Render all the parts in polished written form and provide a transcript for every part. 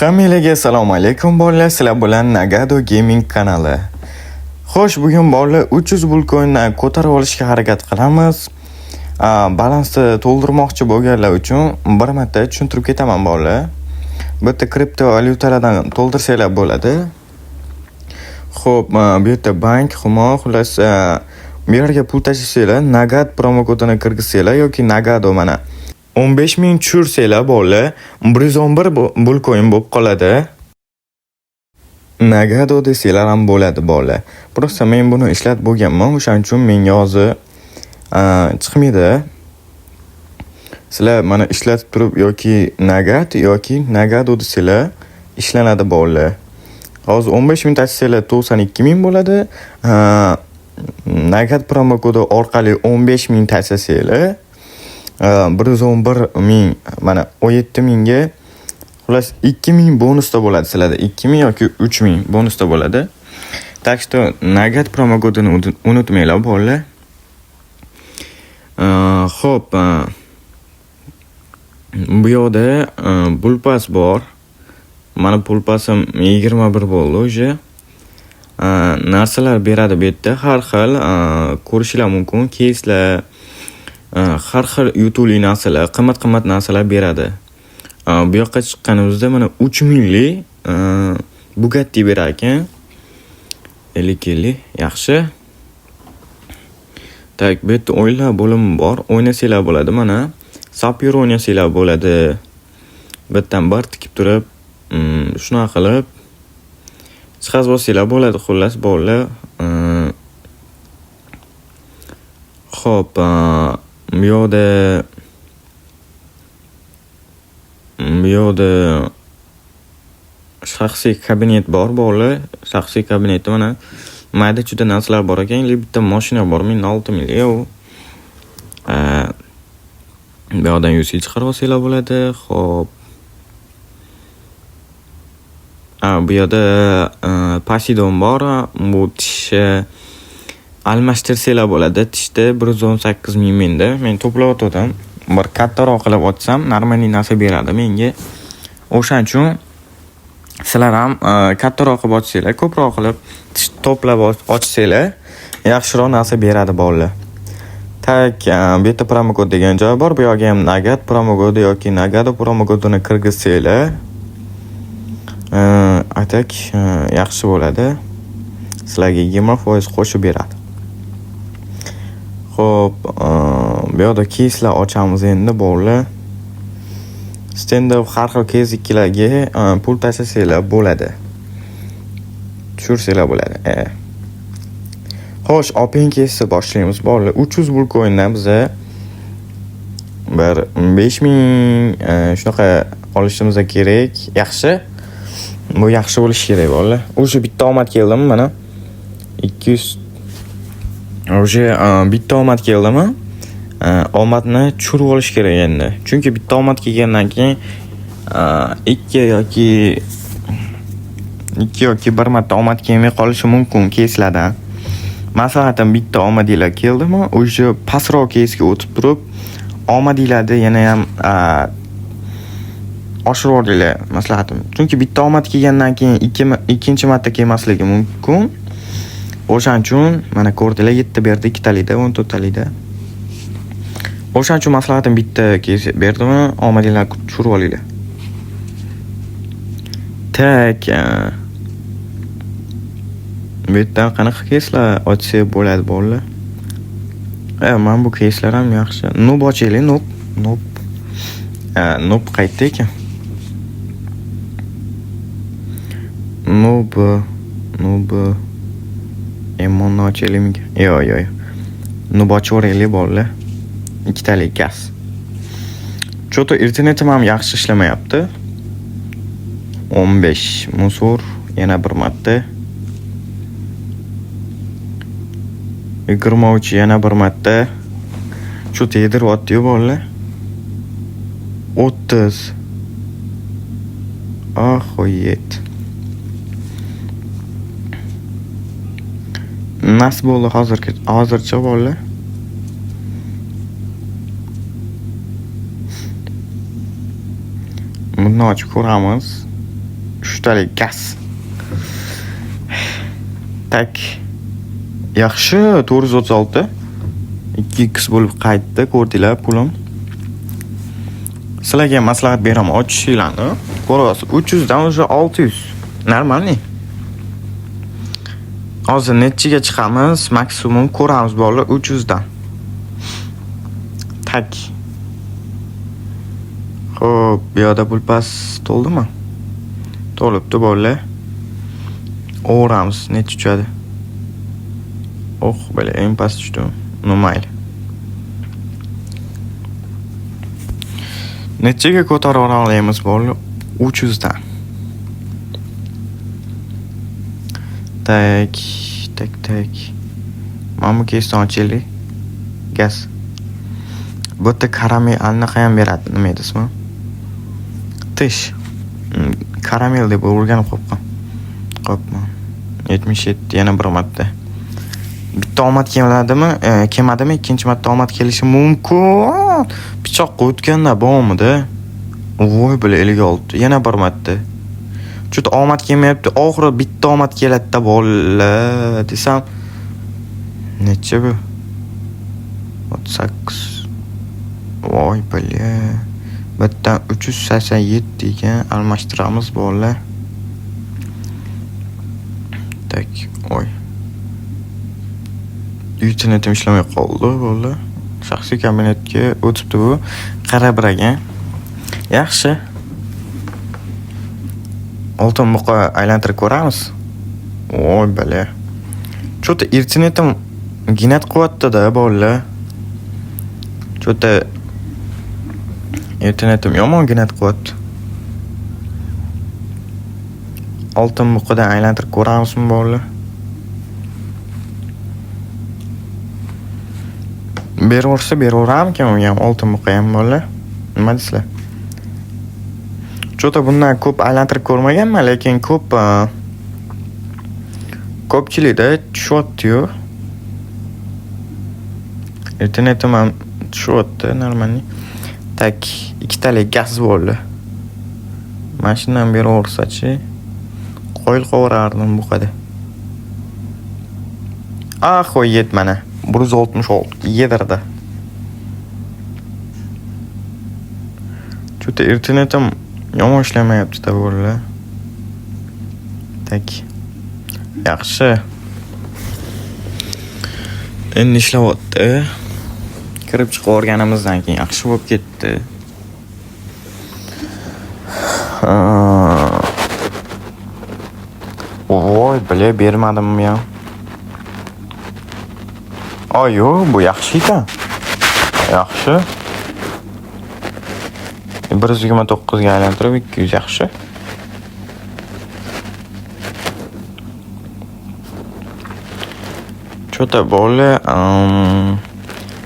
Hammalarga assalomu alaykum bolalar, sizlar bilan Nagado Gaming kanali. Xo'sh, bugun bolalar 300 bulkoindan ko'tarib olishga harakat qilamiz. Balansni to'ldirmoqchi bo'lganlar uchun bir marta tushuntirib ketaman bolalar. Bu yerda kriptovalyutalardan to'ldirsanglar bo'ladi. Xo'p, bu yerda bank, Humo, xullas, bu yerga pul tashlasanglar, Nagad promokodini kirgizsanglar yoki Nagado mana 15 ming tushirsanglar bolalar, 111 bulkoin bo'lib qoladi. Nagado desanglar ham bo'ladi bolalar. Просто men buni ishlatib bo'lganman, o'shaning uchun menga hozir chiqmaydi. Sizlar mana ishlatib turib yoki Nagad yoki Nagado desanglar ishlanadi bolalar. Hozir 15 ming tashlasanglar 92 ming bo'ladi. Nagad promokodi orqali 15 ming tashlasanglar 111 ming, mana 17 mingga, xullas 2 ming bonusda bo'ladi sizlarda. 2 ming yoki 3 ming bonusda bo'ladi. Так что Nagad promokodini unutmanglar bolalar. Xo'p, bu yoqda pulpas bor. Mana pulpasim 21 bo'ldi уже. Narsalar beradi bu yerda har xil, ko'rishinglar mumkin. Keyslar, har xil yutuqli narsalar, qimmat-qimmat narsalar beradi. Bu yoqqa chiqqanimizda mana 3 minglik Bugatti berar ekan. 50-50, yaxshi. Tak, bu yerda o'yinlar bo'limi bor. O'ynasanglar bo'ladi mana. Sapyor o'ynasanglar bo'ladi. Bu yerdan bir tikib turib, shunaqa qilib chiqazib olsanglar bo'ladi, xullas bolalar. Xo'p, bu yoqda shaxsiy kabinet bor bolalar. Shaxsiy kabinetda mana mayda-chuyda narsalar bor ekan. Ili bitta mashina bor, menda 6 ming. Yo'q. Bu yoqdan UC chiqarib olsanglar bo'ladi. Xo'p. Bu yerda Poseidon bor. Bu tish almashtirsanglar bo'ladi. Tishda 118 ming menda. Men to'playotgandim. Bir kattaroq qilib ochsam, normalniy narsa beradi menga. O'shaning uchun sizlar ham kattaroq qilib ochsanglar, ko'proq qilib tish to'plab ochsanglar, yaxshiroq narsa beradi bolalar. Tak, bu yerda promokod degan joy bor. Bu yerga ham Nagad promokodi yoki Nagado promokodini kirgizsanglar, atak yaxshi bo'ladi. Sizlarga 20% qo'shib beradi. Xo'p, bu yoqda keyslar ochamiz endi bolalar. Stenda har xil keyslarga pul tashlasanglar bo'ladi. Tushirsanglar bo'ladi. Xo'sh, open keysni boshlaymiz bolalar. 300 bulkoindan biza bir 5000 shunaqa olishimiz kerak. Yaxshi. Bu yaxshi bo'lishi kerak bolalar. O'sha bitta omad keldimi mana? 200 o'sha bitta omad keldimi? Omadni tushirib olish kerak endi. Chunki bitta omad kelgandan keyin ikki yoki bir marta omad kelmay qolishi mumkin keyslardan. Maslahatim, bitta omadinglar keldimi, o'sha pastroq keysga o'tib turib, omadinglarni yana ham oshirib yuboringlar maslahatim. Chunki bitta omad kelgandan keyin ikkinchi marta kelmasligi mumkin. O'shaning uchun mana ko'rdinglar, 7 berdi ikkitalikda, 14 talikda. O'shaning uchun maslahatim, bitta keys berdimi, omadinglarni tushirib olinglar. Tak, bu yerdan qanaqa keyslar ochsak bo'ladi bolalar? Mana bu keyslar ham yaxshi. Noob ochaylik, noob, noob. Noob qayerda ekan? Noob, noob. M10ni ochaylikmi? Yo'q, yo'q, yo'q. Noob ochib yuboraylik bolalar. Ikkitalik gaz. Cho'to internetim ham yaxshi ishlamayapti. 15 musor yana bir marta. 23 yana bir marta. Cho'to yediryapti-yu bolalar. 30. Ahoyet. Nasib bo'ldi hozircha bolalar. Buni ochib ko'ramiz. Uchtalik gaz. Так. Yaxshi, 436. 2x bo'lib qaytdi, ko'rdinglar pulim. Sizlarga ham maslahat beraman, ochishinglarni. Ko'ryapsiz, 300 dan уже 600. Нормальный. Hozir nechiga chiqamiz? Maksimum ko'ramiz bolalar 300 dan. Так. Xo'p, bu yoqda pul pas to'ldimi? To'libdi bolalar. O'ramiz, necha tushadi? Oh, bala, eng past tushdim. Ну, mayli. Nechaga ko'tarib olamiz bolalar? 300 dan. Так, так, так. Mana bu keysni ochaylik. Gaz. Bu yerda karamel anaqa ham beradi. Nima edi ismi? Tish. Karamel deb o'rganib qolibman. Qolibman. 77 yana bir marta. Bitta omad keladimi? Kelmadimi? Ikkinchi marta omad kelishi mumkin. Pichoqqa o'tganda bormidi? Voy, bila 56. Yana bir marta. Чё-то omad kelmayapti. Oxiri bitta omad keladi-da bolalar desam. Necha bu? 38. Voy, бля. Bitta 387 ekan, almashtiramiz bolalar. Так, oy. Internetim ishlamay qoldi bolalar. Shaxsiy kabinetga o'tibdi bu. Qarab ekan. Yaxshi. Oltin buqa aylantirib ko'ramiz. Voy, бля. Чё-то internetim гнать qilyapti-da bolalar. Чё-то internetim yomon гнать qilyapti. Oltin buqadan aylantirib ko'ramizmi bolalar? Beraversa beraveramikan u ham oltin buqa ham bolalar? Nima deysizlar? Чё-то bundan ko'p aylantirib ko'rmaganman, lekin ko'p ko'pchilikda tushyapti-yu. Internetim ham tushyapti, нормальный. Так, ikkitalik gaz bo'ldi. Mana shundan beraversa-chi, qoyil qoverardim bu qada. Охуеть mana. 166 yedirdi. Чё-то internetim yomon ishlamayapti-da bolalar. Так. Yaxshi. Endi ishlayapti. Kirib chiqib yuborganimizdan keyin yaxshi bo'lib ketdi. Voy, бля, bermadimmi ham? A, yo'q, bu yaxshi ekan. Yaxshi. 129 ga aylantirib 200 yaxshi. Чё-то bolalar,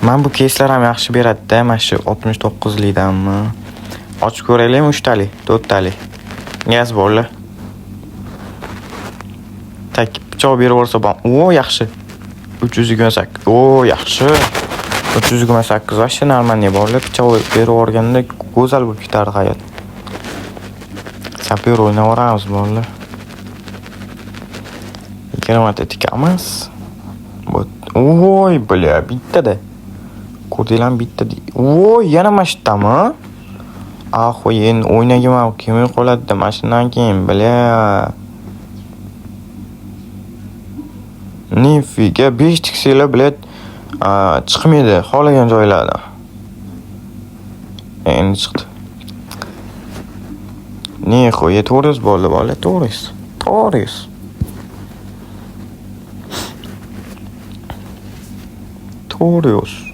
mana bu keyslar ham yaxshi beradi-da, mana shu 69 likdanmi? Ochib ko'raylikmi 3 talik, 4 talik. Gaz bolalar. Так, pichoq berib yuborsa bor. O, yaxshi. 328. O, yaxshi. 328 вообще нормальный bolalar. Pichoq berib yuborganda go'zal bo'lib ketardi hayot. Sapyor o'ynayveramiz bolalar. 20 ta tikamiz. Voy, бля, bittada. Ko'rdinglarmi bitta. Voy, yana mana shu yerdami? Охуен, o'ynagim ham kelmay qoladi-da mana shundan keyin, бля. Нифига, 5 tiksanglar, блядь, chiqmaydi xohlagan joylardan. Endi chiqdi. Нихуя, 400 bo'ldi bola, 400. 400. 400.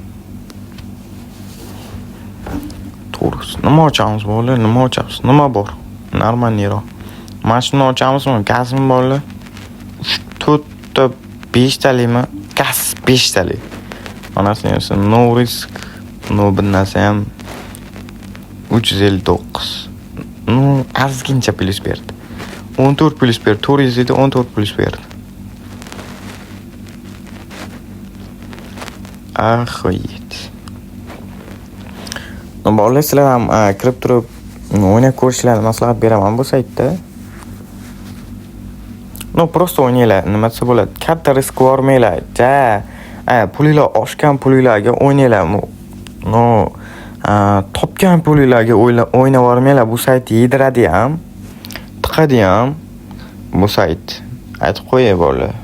400. Nima ochamiz bola? Nima ochamiz? Nima bor? Нормальный roq. Mana shuni ochamizmi? Gazmi bola? 4 ta 5 talikmi? Gaz 5 talik. Onasini bersin. No risk. No bir narsa ham 359. Ну, ozgincha plyus berdi. 14 plyus berdi. 400 edi, 14 plyus berdi. Охуеть. Ну, bolalar, sizlar ham kirib turib o'ynab ko'rishlarini maslahat beraman bu saytda. Ну, просто o'ynanglar, nima desa bo'ladi. Katta risk ko'rmanglar. Ja, pulinglar oshgan pulinglarga o'ynanglar. Ну, topgan pulinglarga o'ynavermanglar. Bu sayt yediradi ham, tiqadi ham bu sayt. Aytib qo'yay bolalar.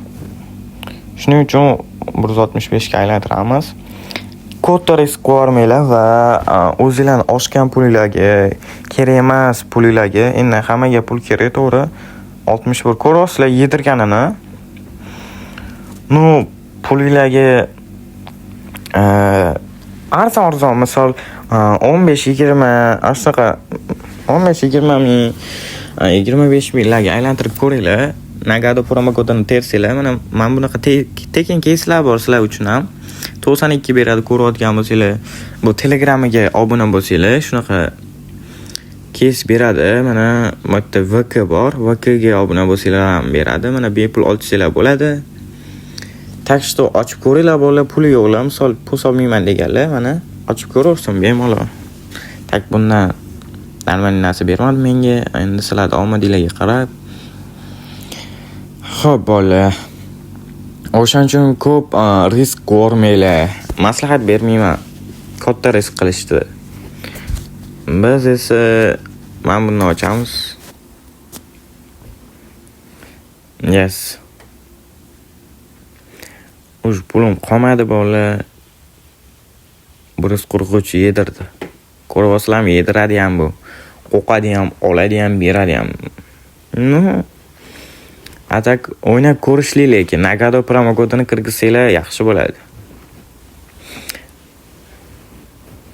Shuning uchun 165 ga aylantiramiz. Katta risk ko'rmanglar va o'zinglarni oshgan pulinglarga, kerak emas pulinglarga, endi hammaga pul kerak, to'g'ri. 61 ko'ryapsizlar yedirganini. Ну, pulinglarga arzon-arzon, misol 15-20, ana shunaqa 15-20 ming, 25 minglarga aylantirib ko'ringlar. Nagado promokodini tersanglar, mana bunaqa tekin keyslar bor sizlar uchun ham. 92 beradi ko'rayotgan bo'lsanglar. Bu Telegramiga obuna bo'lsanglar, shunaqa keys beradi. Mana bu yerda VK bor. VK ga obuna bo'lsanglar ham beradi. Mana bepul ochsanglar bo'ladi. Так что ochib ko'ringlar bolalar, puli yo'qlar, misol pul solmayman deganlar, mana ochib ko'raversin bemalol. Так bundan normal narsa bermadi menga. Endi sizlarni omadinglarga qarab. Xo'p, bolalar. O'shaning uchun ko'p risk ko'rmanglar. Maslahat bermayman katta risk qilishni. Biz esa mana buni ochamiz. Yes. Uj pulim qolmadi bolalar. 143 yedirdi. Ko'ryapsizlarmi, yediradi ham bu. Qo'qadi ham, oladi ham, beradi ham. Ну, a так o'ynab ko'rishlik lekin Nagado promokodini kirgizsanglar yaxshi bo'ladi.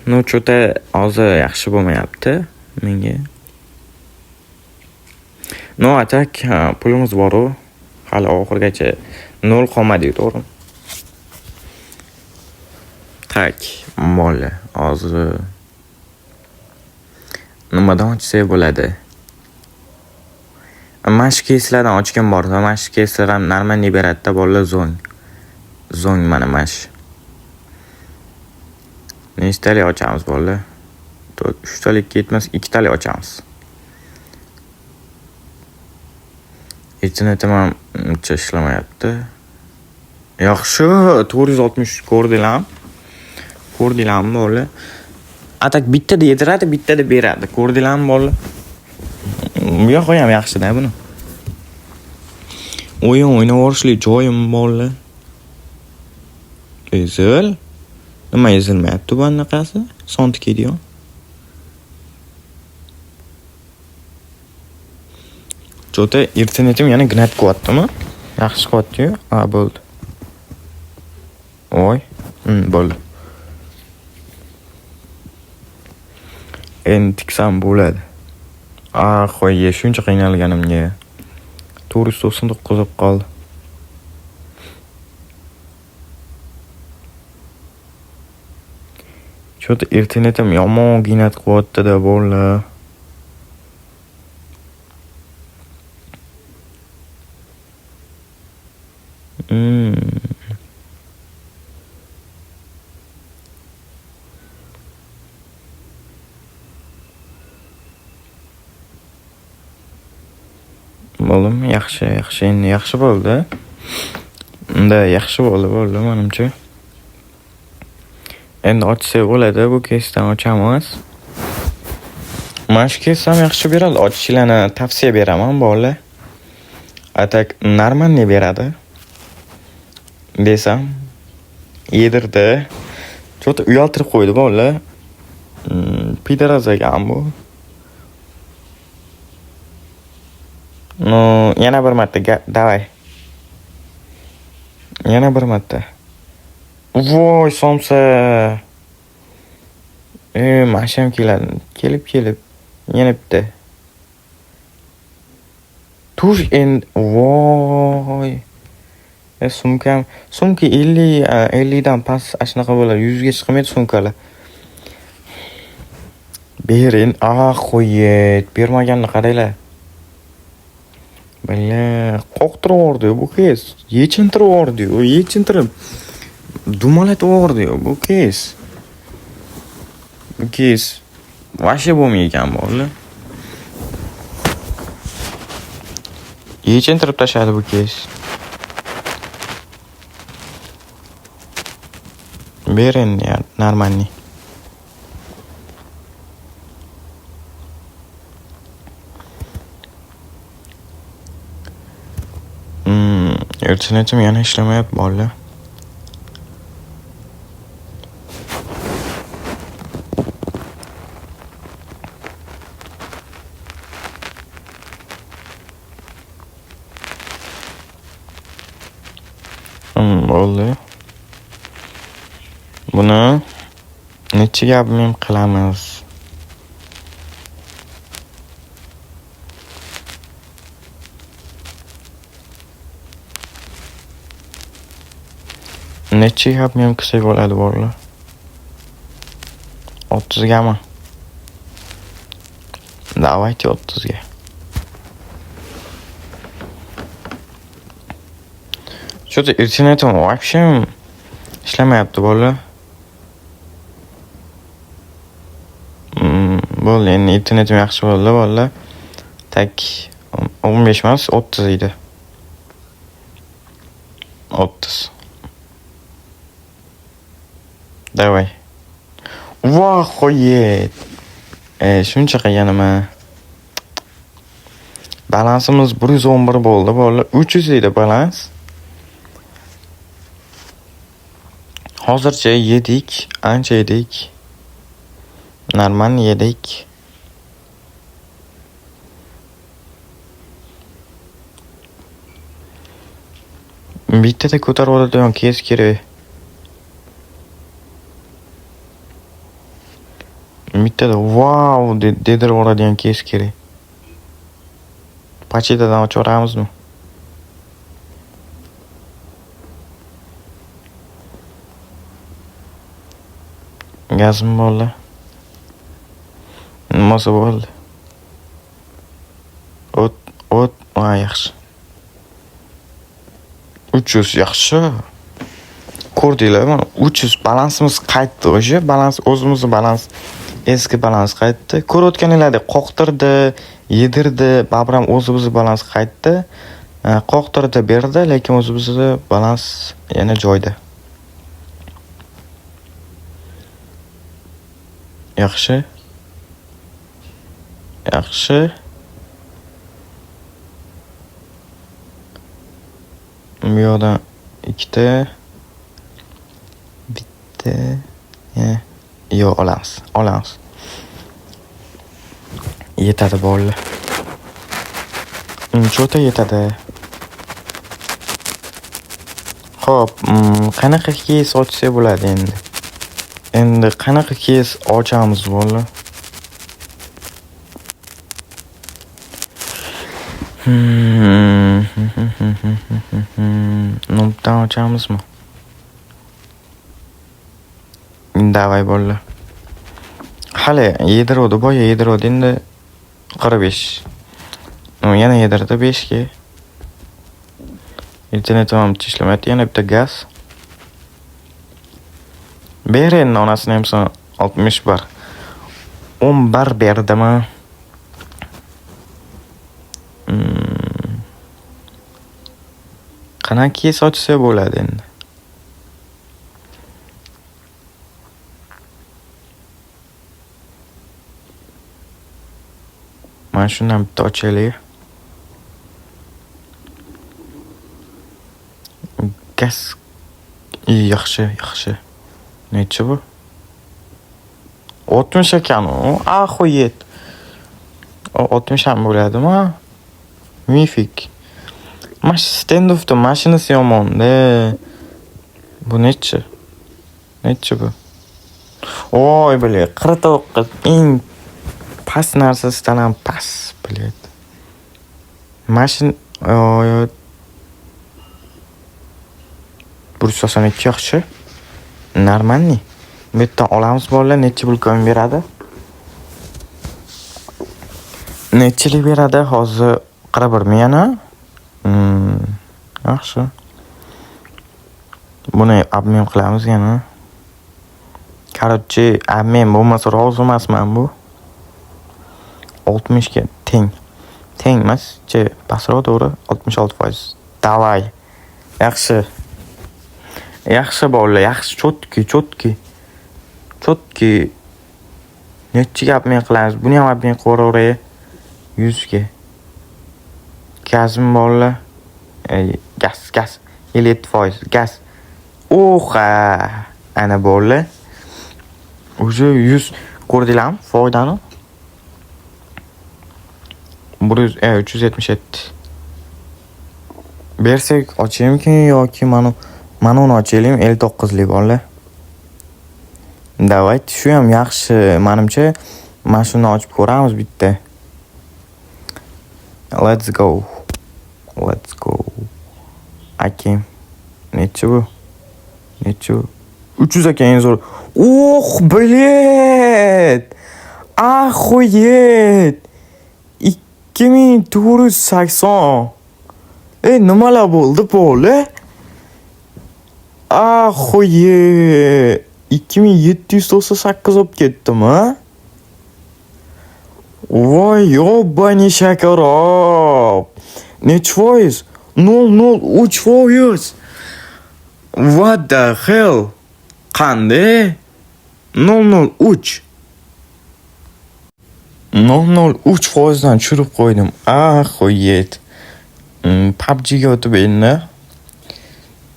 Ну, что-то hozir yaxshi bo'lmayapti menga. Ну, a так pulimiz bor-u. Hali oxirigacha nol qolmadi, to'g'rimi? Tak, bolalar, hozir nimadan ochsak bo'ladi? Mana shu keyslardan ochgan bor. Mana shu keyslar ham нормальный beradi-da bolalar, zong. Zong mana mana shu. Nechtalik ochamiz bolalar? 4, 3 talik ketmas, 2 talik ochamiz. Internetim ham uncha ishlamayapti. Yaxshi, 463 ko'rdinglarmi? Ko'rdinglarmi bolalar? A так bittada yediradi, bittada beradi. Ko'rdinglarmi bolalar? Bu yog'i ham yaxshi-da buni. O'yin o'ynaverishlik joyim bolalar. Ezil. Nima ezilmayapti bu anaqasi? Son tikadigan. Что-то internetim yana gnat qilyaptimi? Yaxshi qilyapti-yu. Ha, bo'ldi. Voy, bo'ldi. Endi tiksam bo'ladi. Ah, qo'y, shuncha qiynalganimga. 499 bo'lib qoldi. Что-то internetim yomon ginat qilyapti-da bolalar. Bo'ldimi? Yaxshi, yaxshi, endi yaxshi bo'ldi. Unda yaxshi bo'ldi, bo'ldi menimcha. Endi ochsak bo'ladi, bu keysdan ochamiz. Mana shu keys ham yaxshi beradi, ochishlarni tavsiya beraman bolalar. A так нормальный beradi. Desam yedirdi. Что-то uyaltirib qo'ydi bolalar. Пидорас ekan bu. Ну, yana bir marta, давай. Yana bir marta. Voy, somsa. Mana shu ham keladi. Kelib-kelib yana bitta. Tush endi, voy. Sumkam, sumka 50 dan past shunaqa bo'ladi. 100 ga chiqmaydi sumkalar. Ber endi, ah, qo'yit, bermaganini qaranglar. Billa, qoqtirib yubordi bu keys. Yechintirib yubordi-yu, yechintirib dumalatib yubordi-yu bu keys. Bu keys вообще bo'lmaydi ekan bolalar. Yechintirib tashladi bu keys. Ber endi нормальный. Internetim yana ishlamayapti bolalar. Bo'ldi. Buni nechiga обмен qilamiz? Nechiga обмен qilsak bo'ladi bolalar? 30 gami? Давайте 30 ga. Что-то internetim вообще ishlamayapti bolalar. Bo'ldi, endi internetim yaxshi bo'ldi bolalar. Так, 15 emas, 30 edi. 30. Давай. Vohoyet. Shuncha qilganima. Balansimiz 111 bo'ldi bolalar. 300 edi balans. Hozircha yedik, ancha yedik. Normal yedik. Bittada ko'tarib oladigan kes kerak. Bittada wow dedirib oladigan kes kerak. Pachitadan ochib yuboramizmi? Gazim bo'ldi. Nimasi bo'ldi? O't, o't, ha, yaxshi. 300 yaxshi. Ko'rdinglar, mana 300 balansimiz qaytdi o'sha. Balans o'zimizni balans, eski balans qaytdi. Ko'rayotganinglardek qoqtirdi, yedirdi, baribir ham o'zimizni balans qaytdi. Qoqtirdi, berdi, lekin o'zimizni balans yana joyida. Yaxshi. Yaxshi. Bu yoqdan ikkita, bitta, yo'q, olamiz, olamiz. Yetadi bolalar. Cho'ta yetadi. Xo'p, qanaqa keys ochsak bo'ladi endi? Endi qanaqa keys ochamiz bolalar? Nubdan ochamizmi? Davay bolalar. Hali yediruvdi, boya yediruvdi, endi 45. Yana yedirdi 5 ga. Internetim ham ishlamayapti, yana bitta gaz. Ber endi onasini ham son 61. 11 berdimi? Qanaqa keys ochsa bo'ladi endi? Mana shundan bitta ochaylik. Gaz yaxshi, yaxshi. Nechi bu? 60 ekan u. Axuyet. 60 ham bo'ladimi? Mifik. Mana shu standoffda mashinasi yomon-da. Bu nechi? Nechi bu? Oy, bile, 49 eng past narsasidan ham past, bile. Mashin oy 192 yaxshi. Normalniy. Bu yerdan olamiz bolalar, necha pul ko'm beradi? Nechilik beradi? Hozir 41 mi yana? Yaxshi. Buni обмен qilamiz yana. Короче, обмен bo'lmasa rozi emasman bu. 60 ga teng. Teng emas, che, pastroq to'g'ri, 66%. Davay. Yaxshi. Yaxshi bolalar, yaxshi, чётки, чётки. Чётки. Nechiga обмен qilamiz? Buni ham обмен qilaveray. 100 ga. Gazmi bolalar? Gaz, gaz. 57% gaz. Oha! Ana bolalar. Уже 100 ko'rdinglarmi foydani? 100, 377. Bersak ochaymikin yoki mana uni ochaylik, 59lik bolalar. Давайте, shu ham yaxshi. Menimcha, mana shuni ochib ko'ramiz bitta. Let's go. Let's go. Akim. Nechi bu? Nechi bu? 300 ekan eng zo'r. Oh, блядь! Охуеть! 2480. Ey, nimalar bo'ldi, bola? Охуеть! 2798 olib ketdimi? Voy, ёбаный shakarob. Nechi foiz? 0,03 foiz. What the hell? Qanday? 0,03. 0,03 foizdan tushirib qo'ydim. Охуеть. PUBG'ga o'tib endi.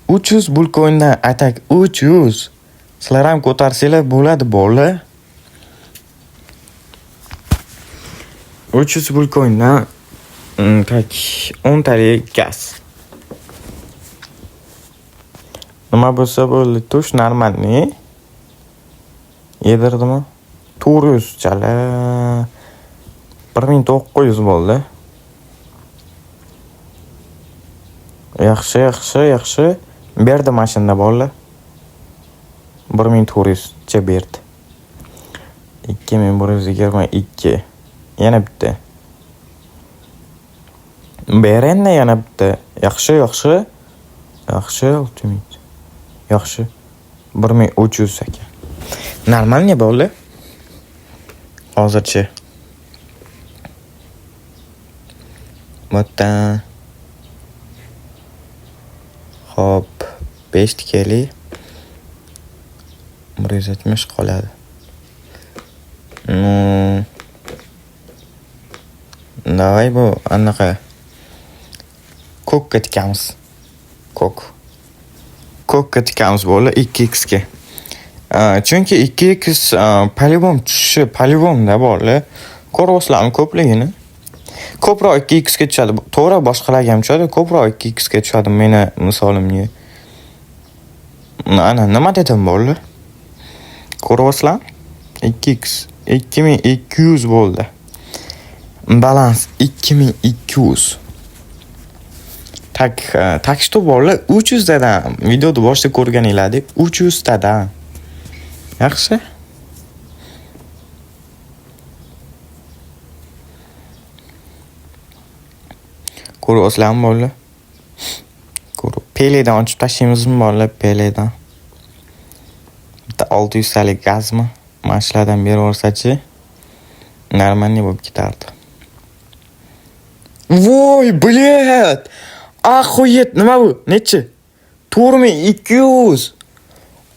300 bulkoindan atak 300. Sizlar ham ko'tarsanglar bo'ladi, bola. 300 bulkoindan tak 10 talik gaz. Nima bo'lsa bo'ldi, tush нормальный. Yedirdimi? 400 chala. 1900 bo'ldi. Yaxshi, yaxshi, yaxshi. Berdi mashinada bolalar. 1400 cha berdi. 2122. Yana bitta. Ber endi yana bitta. Yaxshi, yaxshi. Yaxshi, ultimate. Yaxshi. 1300 ekan. Нормальный bo'ldi. Hozircha. Bu yerdan Xo'p, 5 tikaylik. 170 qoladi. Ну, давай bu anaqa ko'kka tikamiz. Ko'k. Ko'kka tikamiz bo'ldi 2x ga. Chunki 2x по-любому tushishi по-любому-da bolalar. Ko'ryapsizlarmi ko'pligini? Ko'proq 2x ga tushadi. To'g'ri, boshqalarga ham tushadi, ko'proq 2x ga tushadi meni misolimga. Ana nima dedim bolalar? Ko'ryapsizlarmi? 2x 2200 bo'ldi. Balans 2200. Так, так что bolalar 300 tadan videoni boshida ko'rganinglardek 300 tadan. Yaxshi. Ko'ryapsizlarmi bolalar? Ko'rib. Peledan ochib tashlaymizmi bolalar? Peledan. Bitta 600 talik gazmi? Mana shulardan berib yuborsa-chi, нормальный bo'lib ketardi. Voy, блядь! Охуеть, nima bu? Nechi? 4200.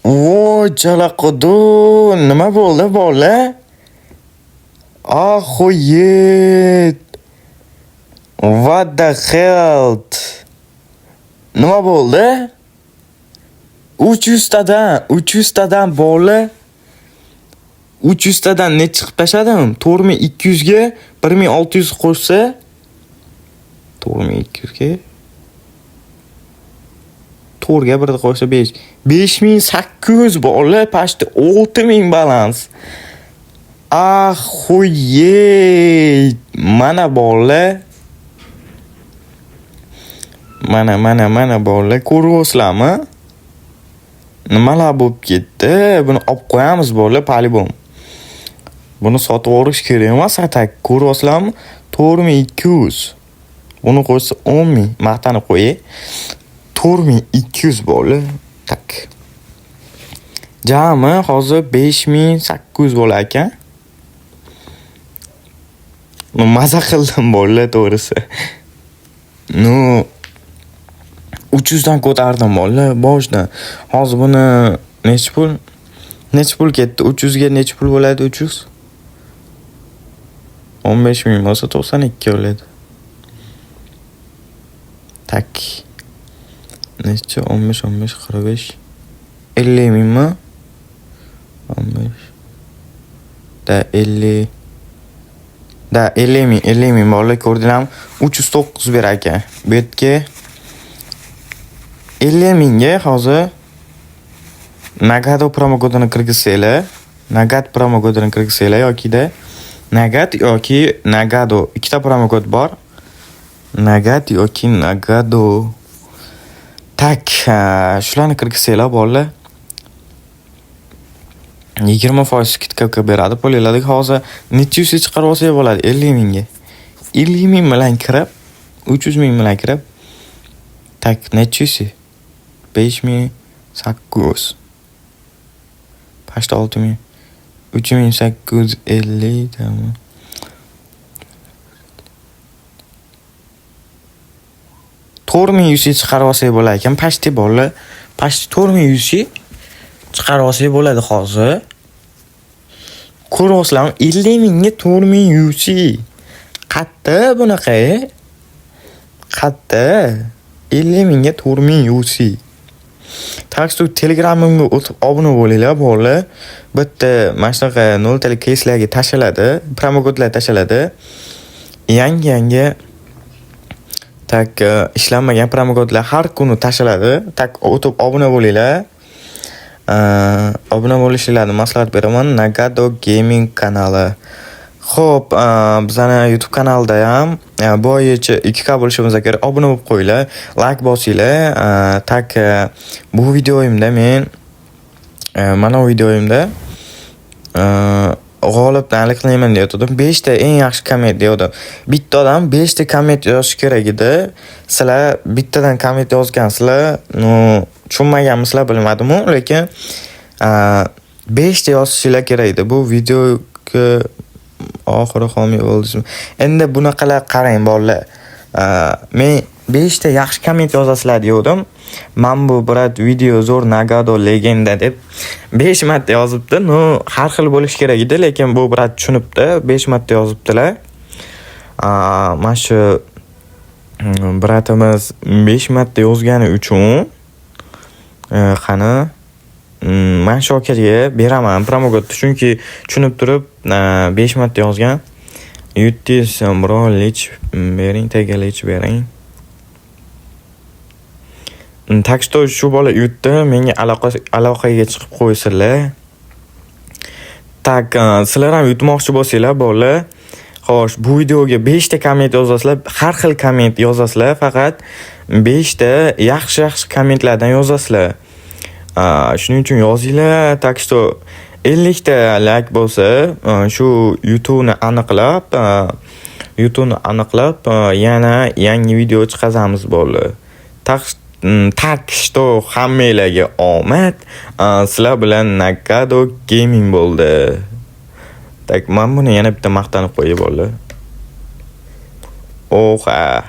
Voy, jalaqudu, nima bo'ldi, bola? Охуеть! What the hell? Nima bo'ldi? 300 tadan, 300 tadan bola. 300 tadan nechi chiqib tashladim? 4200 ga 1600 qo'shsa 4200 ga 4 ga 1 qo'shsa 5. 5800 bola, почти 6000 balans. Охуеть! Mana bola. Mana, mana, mana bola, ko'ryapsizlarmi? Nimalar bo'lib ketdi? Buni olib qo'yamiz bola, по-любому. Buni sotib yuborish kerak emas, atak. Ko'ryapsizlarmi? 4200. Buni qo'shsa 10000. Maqtanib qo'yay. 4200 bola. Tak. Jami hozir 5800 bo'lar ekan. Ну, maza qildim, bolalar, to'g'risi. Ну, 300 dan ko'tardim, bolalar, boshidan. Hozir buni nechi pul? Nechi pul ketdi? 300 ga nechi pul bo'ladi 300? 15 ming bo'lsa, 92 bo'ladi. Так. Necha? 15, 15, 45, 50 mingmi? 15. Да, 50. Да, 50 ming, 50 ming, bolalar, ko'rdinglarmi? 309 berar ekan. Bu yerga 50 mingga hozir Nagado promokodini kirgizsanglar, Nagad promokodini kirgizsanglar yokida Nagad yoki Nagado, ikkita promokod bor. Nagad yoki Nagado. Так, shularni kirgizsanglar, bolalar, 20% скидка qilib beradi pulinglarga. Hozir necha yuz chiqarib olsak bo'ladi 50 mingga? 50 ming bilan kirib, 300 ming bilan kirib, так, necha yuz? 5800. Почти 6000. 3850, tamom. 4100 chiqarib olsak bo'lar ekan. Почти, bolalar. Почти 4100 chiqarib olsak bo'ladi hozir. Ko'ryapsizlarmi? 50 mingga 4100. Qatta bunaqa, e? Qatta? 50 mingga 4100. Так что Telegramimga o'tib obuna bo'linglar, bolalar. Bitta mana shunaqa noltalik keyslarga tashaladi, promokodlar tashaladi. Yangi-yangi, так, ishlanmagan promokodlar har kuni tashaladi. Так, o'tib obuna bo'linglar. Obuna bo'lishinglarni maslahat beraman. Nagado Gaming kanali. Xo'p, bizani YouTube kanalda ham bu oygacha 2K bo'lishimiz kerak. Obuna bo'lib qo'yinglar, like bosinglar. Так, bu videoyimda men mana bu videoyimda g'olibni aniqlayman deyotgandim. 5 ta eng yaxshi komment deyotgandim. Bitta odam 5 ta komment yozishi kerak edi. Sizlar bittadan komment yozgansizlar. Ну, tushunmaganmisizlar, bilmadim-u, lekin 5 ta yozishinglar kerak edi. Bu videoga oxiri homiy bo'ldingizmi? Endi bunaqalar, qarang, bolalar. Men 5 ta yaxshi komment yozasizlar degandim. "Man bu, брат, video zo'r, Nagado legenda" deb 5 marta yozibdi. Ну, har xil bo'lishi kerak edi, lekin bu брат tushunibdi. 5 marta yozibdilar. Mana shu брат imiz 5 marta yozgani uchun, qani, mana shu akaga beraman promokodni, chunki tushunib turib 5 marta yozgan. Yutdingiz, bro, лич bering, tega лич bering. Так что shu bola yutdi, menga aloqaga chiqib qo'ysinlar. Так, sizlar ham yutmoqchi bo'lsanglar, bolalar, xo'sh, bu videoga 5 ta komment yozasizlar, har xil komment yozasizlar, faqat 5 ta yaxshi-yaxshi kommentlardan yozasizlar. Shuning uchun yozinglar. Так что 50 ta like bo'lsa, shu YouTube'ni aniqlab, yana yangi video chiqazamiz, bolalar. Так что hammanglarga omad. Sizlar bilan Nagado Gaming bo'ldi. Так, men buni yana bitta maqtanib qo'yay, bolalar. Oha.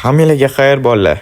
Hammanglarga xayr, bolalar.